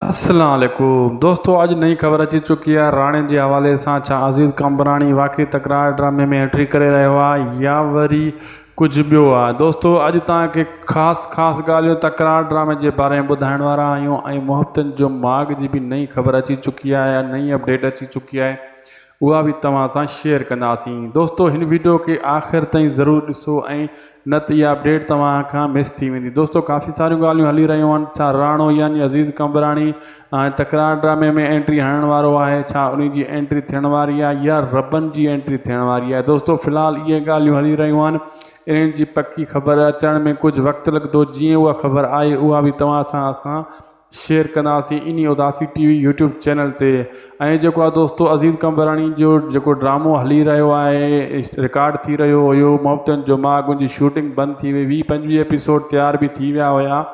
السلام عليڪم دوستو اڄ نئين خبر اچي چڪي آهي راڻي جي حوالي سان ڇا عزيز قمبراڻي واقعي تڪرار ڊرامي ۾ انٽري ڪري رهيو آهي يا وري ڪجهه ٻيو آهي دوستو اڄ توهان کي خاص خاص ڳالهيون تڪرار ڊرامي جي باري ۾ ٻڌائڻ وارا آهيون ۽ محبتن جو ماڳ جي به نئين خبر اچي چڪي آهي نئين اپڊيٽ اچي چڪي آهي اها به توهان سان شيئر ڪنداسين دوستو هن ويڊيو کي آخر تائين ضرور ڏسو ۽ نه ته اها اپڊيٽ توهان کان مس ٿي ويندي دوستو ڪافي ساريون ڳالهيون هلي رهيون آهن ڇا راڻو يعني عزيز قمبراڻي ۽ تڪرار ڊرامي ۾ انٽري هڻڻ وارو آهي ڇا انهي جي انٽري ٿيڻ واري آهي يا ربن جي انٽري ٿيڻ واري آهي دوستو في الحال اهي ڳالهيون هلي رهيون آهن انهن جي پڪي خبر اچڻ ۾ ڪجهه وقت لڳندو جيئن اها خبر آئي اها به توهان سان اسان شيئر ڪنداسين انهي Udasi T V YouTube channel تي ۽ جيڪو آهي دوستو عزيز قمبراڻي جو جيڪو ڊرامو هلي رهيو آهي رڪارڊ ٿي رهيو هيو محبتن جو ماڳ ان جي شوٽنگ بند ٿي وئي ويهه پنجويهه ايپيسوڊ تيار به ٿي ويا هيا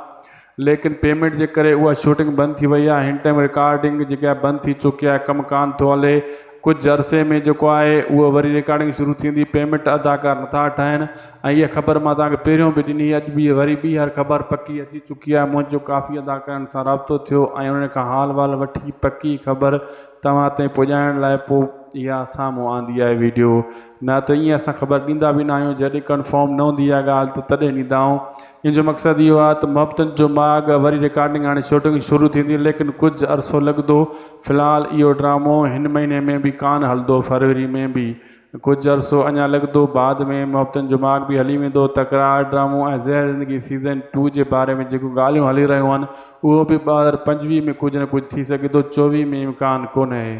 ليڪن پيمنٽ جي ڪري اها شوٽنگ بند ٿي وئي آهي هن ٽائيم رڪارڊنگ جيڪا آهي بند ٿي چڪي آهي ڪم ڪان ٿو هلي ڪجهه عرصي ۾ جيڪو آهي اهو وري رڪارڊنگ شروع ٿيندي پيمنٽ اداڪار نٿا ٺاهن ۽ اها خبر مان توهان کي پهريون به ڏني اڄ به وري ٻيهر خبر پڪي اچي چڪي آهي منهنجو ڪافي اداڪارن سان رابطو ٿيو ۽ انهن کان حال احوال وٺي پڪي خبر توهان تائين پڄائڻ لاء پوء اها سامهون آندي آهي ويڊيو نه ته ائين اسان خبر ڏيندا به نه آهيون جڏهن ڪنفرم نه هوندي اها ڳالهه ته تڏهن ڏيندا آهيون ان جو مقصد اهو آهي ته محبتن جو ماڳ وري رڪارڊنگ هاڻي شوٽنگ شروع ٿيندي ليڪن ڪجهه عرصو لڳندو في الحال اهو ڊرامو هن مهيني ۾ به ڪانه هلندو فروري ۾ به ڪجهه عرصو اڃا لڳندو بعد ۾ محبتن جو ماڳ به هلي ويندو. تڪرار ڊرامو ۽ زهر زندگي سيزن ٽو جي باري ۾ جيڪو ڳالهيون هلي رهيون آهن اهو به 2025 ۾ ڪجهه نه ڪجهه ٿي سگهي ٿو 24 ۾ امڪان ڪونهي.